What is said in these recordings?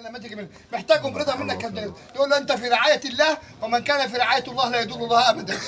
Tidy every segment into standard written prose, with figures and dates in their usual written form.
لما تيجي منه محتاجهم رضا منك يا تقول له انت في رعاية الله، ومن كان في رعاية الله لا يضر الله ابدا.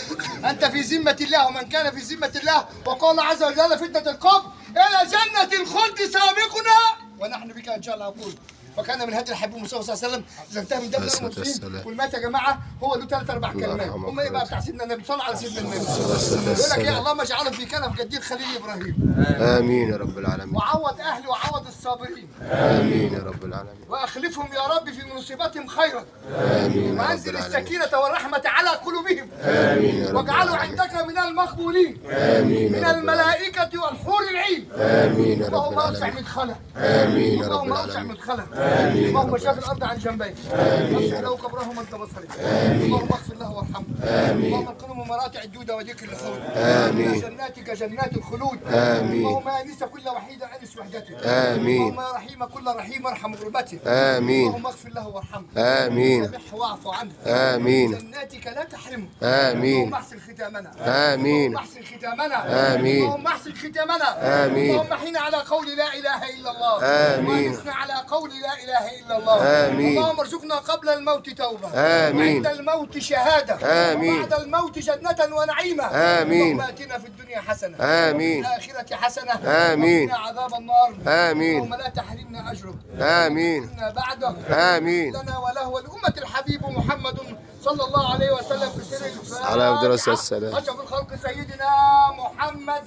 انت في ذمه الله، ومن كان في ذمه الله، وقال عز وجل فتنة القبر الى جنة الخلد سابقنا ونحن بك ان شاء الله. اقول فكان من هدي الحبيب المصطفى صلى الله عليه وسلم اذا انتهى من دم المسلمين. والمات يا جماعة هو له ثلاث اربع كلمات، هم ايه بقى بتاع سيدنا النبي؟ صلى على سيدنا النبي. يقول لك ايه؟ اللهم اجعله في كنف جدير خليل ابراهيم. امين يا رب العالمين. وعوض اهله وعوض الصابرين. امين يا رب العالمين. واخلفهم يا رب في مصيبتهم خيرا. امين. وانزل السكينة والرحمة على قلوبهم. امين يا رب. واجعله عندك من المقبولين. امين. من الملائكة والحور العين. امين يا رب اللهم اوسع العالمين. مدخله. امين يا رب اللهم اوسع العالمين. مدخله. آمين. اللهم شاف الارض عن جنبيه. آمين. وامسح له قبره مد بصره. آمين. اللهم اغفر له وارحمه. آمين. اللهم انقله من مراتع الدودة وضيق اللحود. آمين. إلى جناتك جنات الخلود. آمين. اللهم انس كل وحيد انس وحدته. آمين. اللهم يا رحيم كل رحيم ارحم غربته. آمين. اللهم اغفر له وارحمه. آمين. سامحه واعف عنه. آمين. جناتك لا تحرمه. آمين. اللهم احسن ختامنا. آمين. اللهم احسن ختامنا. آمين. اللهم احسن ختامنا. آمين. اللهم احينا على قول لا اله الا الله. آمين. وأنسنا على قول لا اله الا الله. آمين. اللهم ارزقنا قبل الموت توبه. آمين. وعند الموت شهادة. آمين. وبعد الموت جنة ونعيما. آمين. اللهم اتنا في الدنيا حسنه. آمين. وفي الاخرة حسنه. آمين. وقنا عذاب النار. آمين. اللهم لا تحرمنا اجره. آمين. ولا بعده. آمين. لنا وله ولأمة الحبيب محمد صلى الله عليه وسلم في سر الفاتحة. على أفضل الصلاة والسلام. أشرف الخلق سيدنا محمد.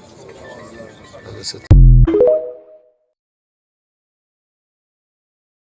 عليه الصلاة